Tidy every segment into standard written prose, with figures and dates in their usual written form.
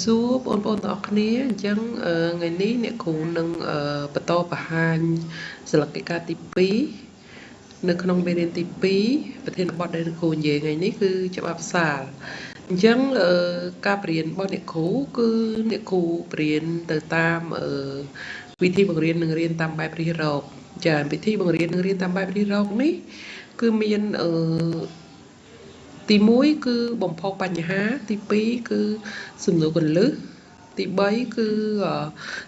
សួរបងប្អូនទាំងអស់គ្នាអញ្ចឹងថ្ងៃនេះអ្នកគ្រូនឹងបន្តបង្ហាញសិលឹកកិច្ចការទី2នៅក្នុងមេរៀនទី2ប្រធានបទដែលអ្នកគ្រូនិយាយថ្ងៃនេះគឺច្បាប់សាលអញ្ចឹងការបរៀនរបស់អ្នកគ្រូគឺអ្នកគ្រូបរៀនទៅតាមវិធីបង្រៀននិងរៀនតាមបែបរិះរកចាវិធីបង្រៀននិងរៀនតាមបែបរិះរកនេះគឺមានទី1គឺបំផុសបញ្ហាទី2គឺសំណួរកលឹះទី3គឺ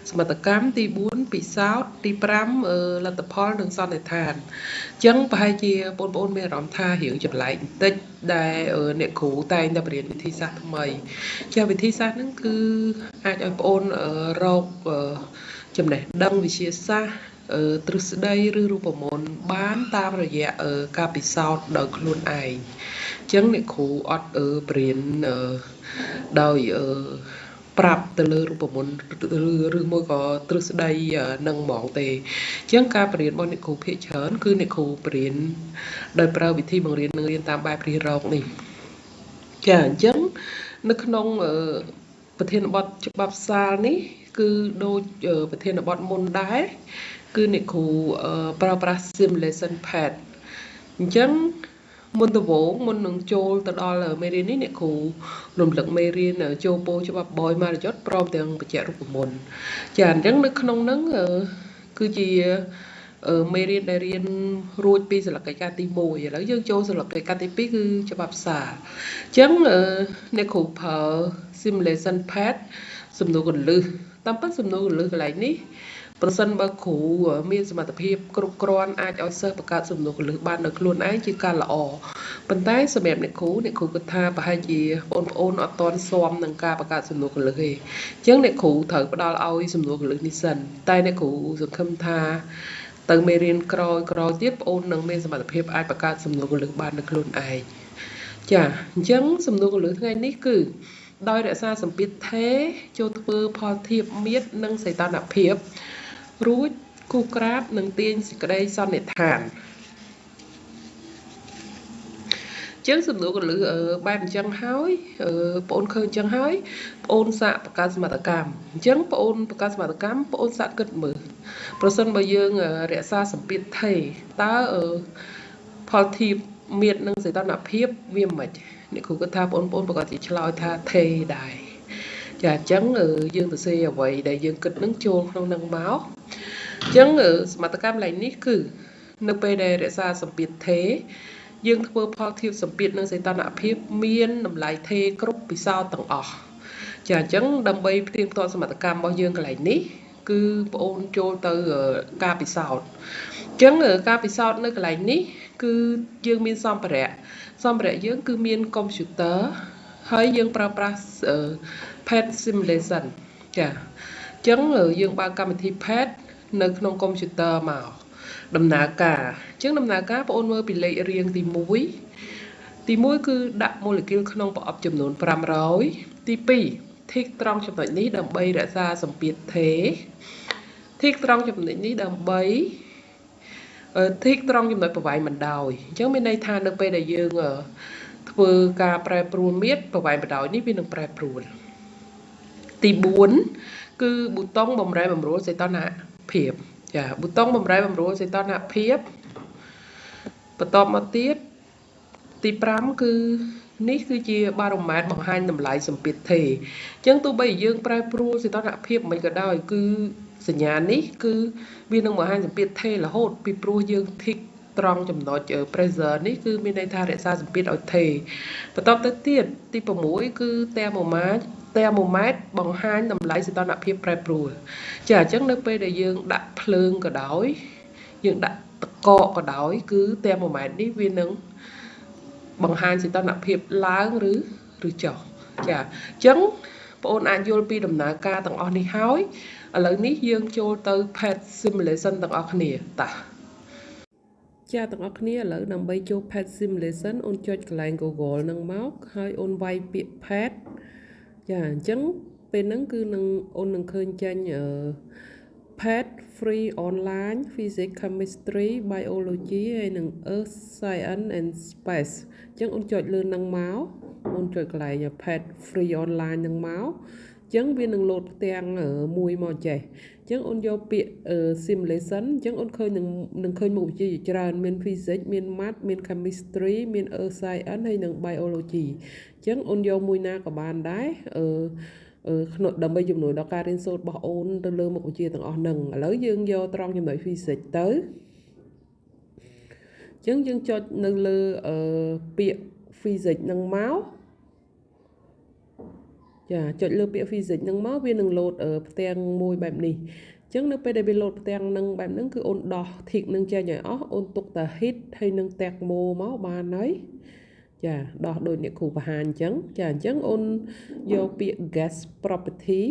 សមត្ថកម្មទី4ពិសោធន៍ទី5លទ្ធផលនិងសន្និដ្ឋានអញ្ចឹងប្រហែលជាបងប្អូនមានអារម្មណ៍ថារៀងចម្លែកបន្តិចដែលអ្នកគ្រូតែងតែបរៀនវិធីសាស្ត្រថ្មីចាវិធីសាស្ត្រហ្នឹងគឺអាចឲ្យបងប្អូនរកចំណេះដឹងវិទ្យាសាស្ត្រទ្រឹស្ដីឬរូបមន្តបានតាមរយៈការពិសោធន៍ដោយខ្លួនឯងអញ្ចឹងអ្នកគ្រូអត់បរៀនដោយប្រាប់ទៅលើរូបមន្តឬមួយក៏ទ្រឹស្ដីនឹងហ្មងទេអញ្ចឹងការបរៀនរបស់អ្នកគ្រូភាគច្រើនគឺអ្នកគ្រូបរៀនដោយប្រើវិធីបង្រៀននិងរៀនតាមបែបរិះរកនេះចាអញ្ចឹងនៅក្នុងប្រធានបទច្បាប់សាលនេះគឺដូចប្រធានបទមុនដែរគឺអ្នកគ្រូប្រើប្រាស់ simulation pad អញ្ចឹងមុនដំបូងមុននឹងចូលទៅដល់មេរៀននេះអ្នកគ្រូរំលឹកមេរៀនចូលពោច្បាប់បយមារយុទ្ធព្រមទាំងបញ្ជាក់រូបមន្តចាអញ្ចឹងនៅក្នុងហ្នឹងគឺជាមេរៀនដែលរៀនរួចពីសិលឹកកិច្ចការទី1ឥឡូវយើងចូលសិលឹកកិច្ចការទី2គឺច្បាប់សាលអញ្ចឹងអ្នកគ្រូប្រើ simulation pad សំណួរកលឹះតាមពិតសំណួរកលឹះកន្លែងនេះប្រសិនបើគ្រូមានសមត្ថភាពគ្រប់គ្រាន់អាចឲ្យសិស្សបង្កើតសំណួរកលឹះបានដោយខ្លួនឯងជាការល្អប៉ុន្តែសម្រាប់អ្នកគ្រូអ្នកគ្រូគិតថាប្រហែលជាបងប្អូនអត់ទាន់ស៊ាំនឹងការបង្កើតសំណួរកលឹះទេអញ្ចឹងអ្នកគ្រូត្រូវផ្ដល់ឲ្យសំណួរកលឹះនេះសិនតែអ្នកគ្រូសង្ឃឹមថាទៅមេរៀនក្រោយក្រោយទៀតបងប្អូននឹងមានសមត្ថភាពអាចបង្កើតសំណួរកលឹះបានដោយខ្លួនឯងចាអញ្ចឹងសំណួរកលឹះថ្ងៃនេះគឺដោយរក្សាសម្ពាធថេចូលធ្វើផលធៀបមៀតនិងសីតុណ្ហភាពរួចគូក្រាបនឹងទាញសេចក្តីសន្និដ្ឋានជាងសំណួរកលឹះបែបអញ្ចឹងហើយបងអូនឃើញអញ្ចឹងហើយបងអូនសាកបង្កើតសមត្ថកម្មអញ្ចឹងបងអូនបង្កើតសមត្ថកម្មបងអូនសាកគិតមើលប្រសិនបើយើងរក្សាសម្ពាធថេតើផលធៀបមៀតនិងសីតុណ្ហភាពវាមិនអ្នកគ្រូគិតថាបងប្អូនប្រកាសជាឆ្លើយថាថេដែរចាអញ្ចឹងយើងទៅសេអ្វីដែលយើងគិតនឹងចូលក្នុងនឹងមកអញ្ចឹងសមត្ថកម្មឡើងនេះគឺនៅពេលដែលរក្សាសម្ពាធថេយើងធ្វើផលធៀបសម្ពាធនិងសីតុណ្ហភាពមានតម្លៃថេគ្រប់ពិសោធន៍ទាំងអស់ចាអញ្ចឹងដើម្បីផ្ទៀងផ្ទាត់សមត្ថកម្មរបស់យើងកន្លែងនេះគឺបងអូនចូលទៅការពិសោធន៍អញ្ចឹងការពិសោធន៍នៅកន្លែងនេះគឺយើងមានសម្ភារៈសម្ភារៈយើងគឺមានកុំព្យូទ័រហើយយើងប្រើប្រាស់ Pad Simulation ចាអញ្ចឹងយើងបើកកម្មវិធី Pad នៅក្នុងកុំព្យូទ័រមកដំណើរការអញ្ចឹងដំណើរការបងអូនមើលពីលេខរៀងទី1ទី1គឺដាក់ម៉ូលេគុលក្នុងប្រអប់ចំនួន500ទី2ធីកត្រង់ចំណុចនេះដើម្បីរក្សាសម្ពាធថេធីកត្រង់ចំណុចនេះដើម្បីធីកត្រង់ចំណុចប្រវែងបណ្ដោយអញ្ចឹងមានន័យថានៅពេលដែលយើងធ្វើការប្រែប្រួលមៀតប្រវែងបណ្ដោយនេះវានឹងប្រែប្រួលទី4គឺប៊ូតុងបំរែបំរួលសីតុណ្ហភាពចាប៊ូតុងបំរែបំរួលសីតុណ្ហភាពបន្តមកទៀតទី5គឺនេះគឺជាបារ៉ូម៉ែត្របង្ហាញតម្លៃសម្ពាធថេអញ្ចឹងទោះបីយើងប្រែប្រួលសីតុណ្ហភាពមិនក៏ដោយគឺសញ្ញានេះគឺវានឹងបង្ហាញសម្ពាធថេរហូតពីព្រោះយើងធីកត្រង់ចំណុច pressure នេះគឺមានន័យថារក្សាសម្ពាធឲ្យថេបន្តទៅទៀតទី6គឺ thermometer បង្ហាញតម្លៃសីតុណ្ហភាពប្រែប្រួលចាអញ្ចឹងនៅពេលដែលយើងដាក់ភ្លើងក៏ដោយយើងដាក់ទឹកកកក៏ដោយគឺ thermometer នេះវានឹងបង្ហាញសីតុណ្ហភាពឡើងឬចុះចាអញ្ចឹងបងអូនអាចយល់ពីដំណើរការទាំងអស់នេះហើយឥឡូវនេះយើងចូលទៅ Pad Simulation ទាំងអស់គ្នាតាចាទាំងអស់គ្នាឥឡូវដើម្បីចូល Pad Simulation អូនចុចកន្លែង Google នឹងមកហើយអូនវាយពាក្យ Pad ចាអញ្ចឹងពេលហ្នឹងគឺនឹងអូននឹងឃើញចេញ Pad Free Online Physics Chemistry Biology ហើយនិង Earth Science and Space អញ្ចឹងអូនចុចលើនឹងមកអូនចុចកន្លែង Pad Free Online នឹងមក ចឹងវានឹងលោតផ្ទាំងមួយមកចេះអញ្ចឹងអូនយកពាក្យ simulation អញ្ចឹងអូនឃើញនឹងឃើញមុខវិជ្ជាជាច្រើនមាន physics មាន math មាន chemistry មាន earth science ហើយនិង biology អញ្ចឹងអូនយកមួយណាក៏បានដែរអឺក្នុងដើម្បីជំនួយដល់ការរៀនសូត្ររបស់អូនទៅលើមុខវិជ្ជាទាំងអស់ហ្នឹងឥឡូវយើងយកត្រង់ចំណុច physics ទៅអញ្ចឹងយើងចុចនៅលើពាក្យ physics ហ្នឹងមកចាចុចលើពាក្យ physics ហ្នឹងមកវានឹងលោតផ្ទាំងមួយបែបនេះអញ្ចឹងនៅពេលដែលវាលោតផ្ទាំងនឹងបែបហ្នឹងគឺអូនដោះ tick នឹងចេញឲ្យអស់អូនទុកតែ heat ហើយនឹង thermo មកបានហើយចាដោះដូចអ្នកគ្រូបង្ហាញអញ្ចឹងចាអញ្ចឹងអូនយកពាក្យ gas property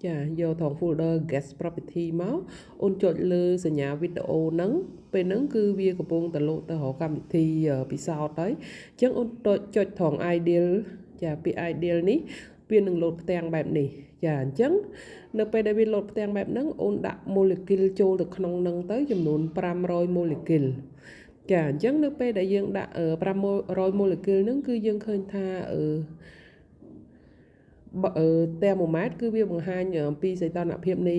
ចាយកថង folder gas property មកអូនចុចលើសញ្ញាវីដេអូហ្នឹងពេលហ្នឹងគឺវាកំពុងតែលោតទៅរកកម្មវិធីពិសោធន៍ហើយអញ្ចឹងអូនចុចថង ideal ចាពាក្យ ideal នេះវានឹងលោតផ្ទាំងបែបនេះចាអញ្ចឹងនៅពេលដែលវាលោតផ្ទាំងបែបហ្នឹងអូនដាក់ molecule ចូលទៅក្នុងហ្នឹងទៅចំនួន500 molecule ចាអញ្ចឹងនៅពេលដែលយើងដាក់500 molecule ហ្នឹងគឺយើងឃើញថាអឺ thermomètre គឺវាបង្ហាញអំពីសីតុណ្ហភាពនៃ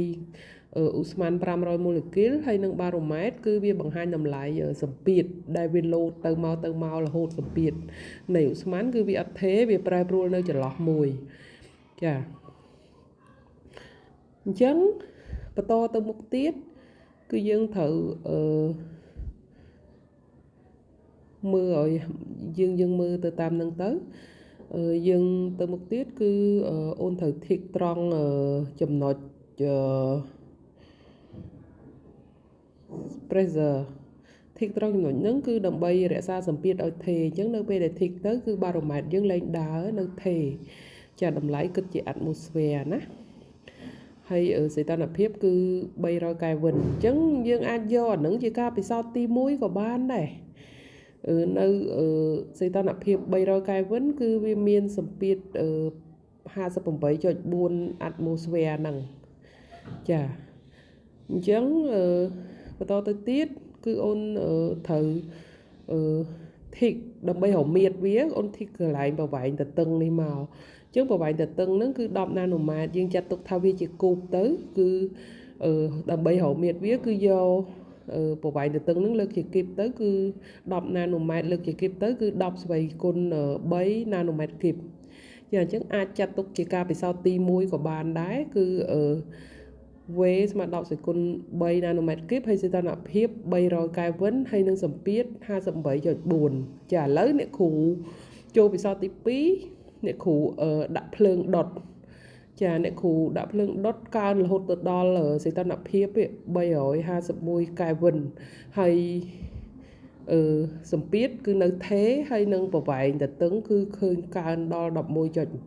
ឧស្ម័ន500 molecule ហើយនិងបារ៉ូម៉ែត្រគឺវាបង្ហាញតម្លៃសម្ពាធដែលវាលោតទៅមកទៅមករហូតសម្ពាធនៃឧស្ម័នគឺវាអត់ថេវាប្រែប្រួលនៅចន្លោះមួយចាអញ្ចឹងបន្តទៅមុខទៀតគឺយើងត្រូវអឺមើលឲ្យយើងមើលទៅតាមនឹងទៅយើងទៅមុខទៀតគឺអូនត្រូវ tick ត្រង់ចំណុច pressure tick ត្រង់ចំណុចហ្នឹងគឺដើម្បីរក្សាសម្ពាធឲ្យថេអញ្ចឹងនៅពេលដែល tick ទៅគឺបារ៉ូម៉ែត្រយើងលែងដើរនៅថេចាតម្លៃគិតជា atmosphere ណាហើយសីតុណ្ហភាពគឺ300កែវិនអញ្ចឹងយើងអាចយកអានឹងជាការពិសោធន៍ទី1ក៏បានដែរនៅសីតុណ្ហភាព300កែវិនគឺវាមានសម្ពាធ 58.4 atmosphere ហ្នឹងចាអញ្ចឹងបន្តទៅទៀតគឺអូនត្រូវ tick ដើម្បីរមៀតវាអូន tick កន្លែងប្រវែងតតឹងនេះមកអញ្ចឹងប្រវែងតតឹងហ្នឹងគឺ10ណាណូម៉ែត្រយើងចាត់ទុកថាវាជាគូបទៅគឺដើម្បីរមៀតវាគឺយកប្រវែងទទឹងហ្នឹងលើកជាគីបទៅគឺ10ណាណូម៉ែត្រលើកជាគីបទៅគឺ10ស្វ័យគុណ3ណាណូម៉ែត្រគីបចាអញ្ចឹងអាចចាត់ទុកជាការពិសោធន៍ទី1ក៏បានដែរគឺ V ស្មើ10សេគុណ3ណាណូម៉ែត្រគីបហើយសីតុណ្ហភាព300កែវិនហើយនឹងសម្ពាធ58.4ចាឥឡូវអ្នកគ្រូចូលពិសោធន៍ទី2អ្នកគ្រូដាក់ភ្លើងដុតចាអ្នកគ្រូដាក់ភ្លើងដុតកើនរហូតទៅដល់សីតុណ្ហភាព351កែវិនហើយសម្ពាធគឺនៅថេហើយនឹងប្រវែងទទឹងគឺឃើញកើនដល់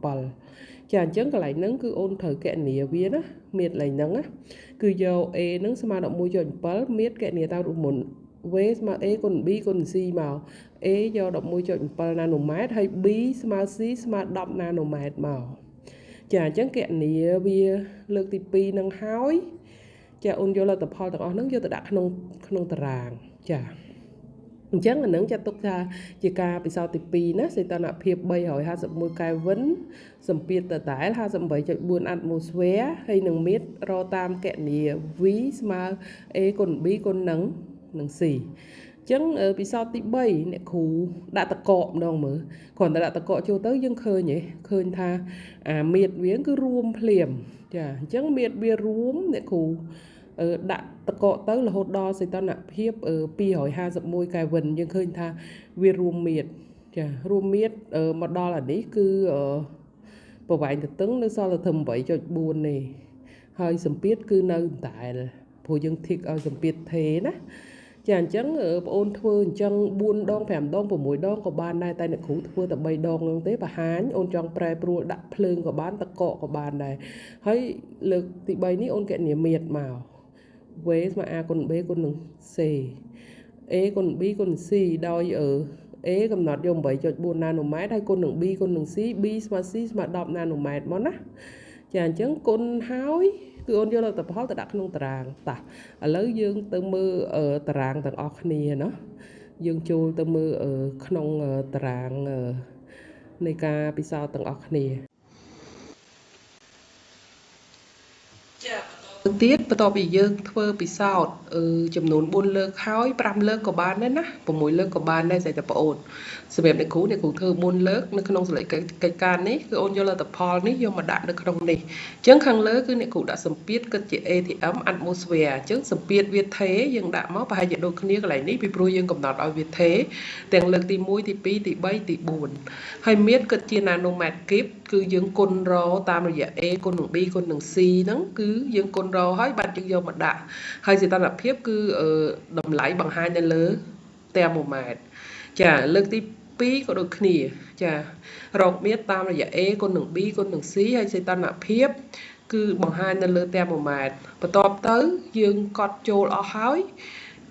11.7ចាអញ្ចឹងកន្លែងហ្នឹងគឺអូនត្រូវកណនាវាណាមៀតកន្លែងហ្នឹងណាគឺយក A ហ្នឹងស្មើ11.7មៀតកណនាតាមរូបមន្ត V ស្មើ A គុណ B គុណ C មក A យក11.7ណាណូម៉ែត្រហើយ B ស្មើ C ស្មើ10ណាណូម៉ែត្រមកចាអញ្ចឹងកណនាវាលើកទី2នឹងហើយចាអូនយកលទ្ធផលទាំងអស់ហ្នឹងយកទៅដាក់ក្នុងតារាងចាអញ្ចឹងអានឹងចាត់ទុកថាជាការពិសោធន៍ទី2ណាសីតុណ្ហភាព351កែវិនសម្ពាធដដែល58.4 atmosphere ហើយនឹងមៀតរតាមកណនា V ស្មើ A គុណ B គុណនឹង C អញ្ចឹងពិសោធន៍ទី3អ្នកគ្រូដាក់តកកម្ដងមើលគ្រាន់តែដាក់តកចូលទៅយើងឃើញហ៎ឃើញថាអាមៀតវាគឺរួមភ្លាមចាអញ្ចឹងមៀតវារួមអ្នកគ្រូដាក់តកទៅរហូតដល់សីតុណ្ហភាព251កែវិនយើងឃើញថាវារួមមៀតចារួមមៀតមកដល់អានេះគឺប្រវែងទទឹងនៅសល់តែត្រឹម8.4ទេហើយសម្ពាធគឺនៅតែព្រោះយើងធីកឲ្យសម្ពាធថេណាចាអញ្ចឹងបងអូនធ្វើអញ្ចឹង4ដង5ដង6ដងក៏បានដែរតែអ្នកគ្រូធ្វើតែ3ដងហ្នឹងទេបង្ហាញអូនចង់ប្រែប្រួលដាក់ភ្លើងក៏បានតកក៏បានដែរហើយលើកទី3នេះអូនកណនាមៀតមក V ស្មើ A គុណ B គុណនឹង C A គុណ B គុណ C ដោយ A កំណត់យក8.4ណាណូម៉ែត្រហើយគុណនឹង B គុណនឹង C B ស្មើ C ស្មើ10ណាណូម៉ែត្រមកណាចាអញ្ចឹងគុណហើយគឺអូនយកលទ្ធផលទៅដាក់ក្នុងតារាងតោះឥឡូវយើងទៅមើលតារាងទាំងអស់គ្នាណោះយើងចូលទៅមើលក្នុងតារាងនៃការពិសោធន៍ទាំងអស់គ្នា ទៀត បន្ទាប់ពីយើងធ្វើពិសោធន៍ចំនួន4លើកហើយ5លើកក៏បានដែរណា6លើកក៏បានដែរស្អីតែបងអូនសម្រាប់អ្នកគ្រូអ្នកគ្រូធ្វើ4លើកនៅក្នុងសលេកិច្ចការនេះគឺអូនយកលទ្ធផលនេះយកមកដាក់នៅក្នុងនេះអញ្ចឹងខាងលើគឺអ្នកគ្រូដាក់សម្ពាធគិតជា ATM atmosphere អញ្ចឹងសម្ពាធវាថេយើងដាក់មកប្រហែលជាដូចគ្នាកន្លែងនេះពីព្រោះយើងកំណត់ឲ្យវាថេទាំងលើកទី1ទី2ទី3ទី4ហើយមានគិតជា nanometer cube គឺយើងគុណរតាមរយៈ A គុណនឹង B គុណនឹង C ហ្នឹងគឺយើងគុណរហើយបានយើងយកមកដាក់ហើយសីតុណ្ហភាពគឺតម្លៃបង្ហាញនៅលើ thermometer ចាលើកទី2ក៏ដូចគ្នាចារកមាត្រតាមរយៈ A គុណនឹង B គុណនឹង C ហើយសីតុណ្ហភាពគឺបង្ហាញនៅលើ thermometer បន្ទាប់ទៅយើងកត់ចូលអស់ហើយ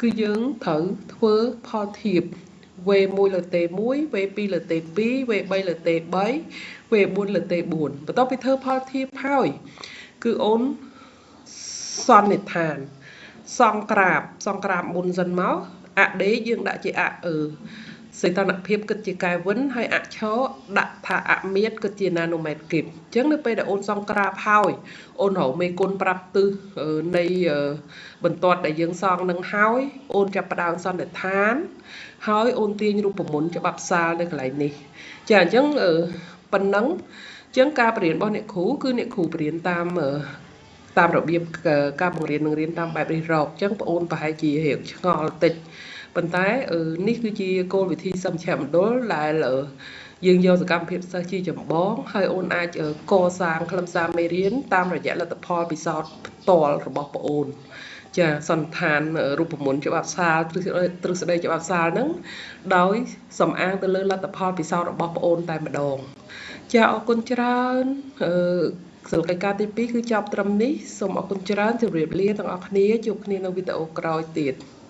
គឺយើងត្រូវធ្វើផលធៀប V1 លើ T1 V2 លើ T2 V3 លើ T3 V4 លើ T4 បន្ទាប់ពីធ្វើផលធៀបហើយគឺអូនសន្និដ្ឋានសង្ក្រាបមុនសិនមកអដេយើងដាក់ជាអអឺសីតុណ្ហភាពគិតជាកែវិនហើយអឈដាក់ថាអមាត្រគិតជាណាណូម៉ែត្រគីបអញ្ចឹងនៅពេលដែលអូនសង្ក្រាបហើយអូនរកមេគុណប្រាប់ទិសនៃបន្ទាត់ដែលយើងសង់នឹងហើយអូនចាប់ផ្ដើមសន្និដ្ឋានហើយអូនទាញរូបមន្តច្បាប់សាលនៅកន្លែងនេះចាអញ្ចឹងប៉ុណ្ណឹងអញ្ចឹងការបរៀនរបស់អ្នកគ្រូគឺអ្នកគ្រូបរៀនតាមរបៀបការបង្រៀននឹងរៀនតាមបែបរិះរកអញ្ចឹងបងអូនប្រហែលជារៀងឆ្ងល់តិចប៉ុន្តែនេះគឺជាគោលវិធីសមជ្ឈមណ្ឌលដែលយើងយកសកម្មភាពសិស្សជាចម្បងហើយអូនអាចកសាងខ្លឹមសារមេរៀនតាមរយៈលទ្ធផលពិសោធន៍ផ្ទាល់របស់បងអូនចាសន្តានរូបមន្តច្បាប់សាលទ្រឹស្ដីច្បាប់សាលហ្នឹងដោយសំអាងទៅលើលទ្ធផលពិសោធន៍របស់បងអូនតែម្ដងចាអរគុណច្រើនសកិច្ចការទី2គឺចប់ត្រឹមនេះសូមអរគុណច្រើនជម្រាបលាទាំងអស់គ្នាជួបគ្នានៅវីដេអូក្រោយទៀត។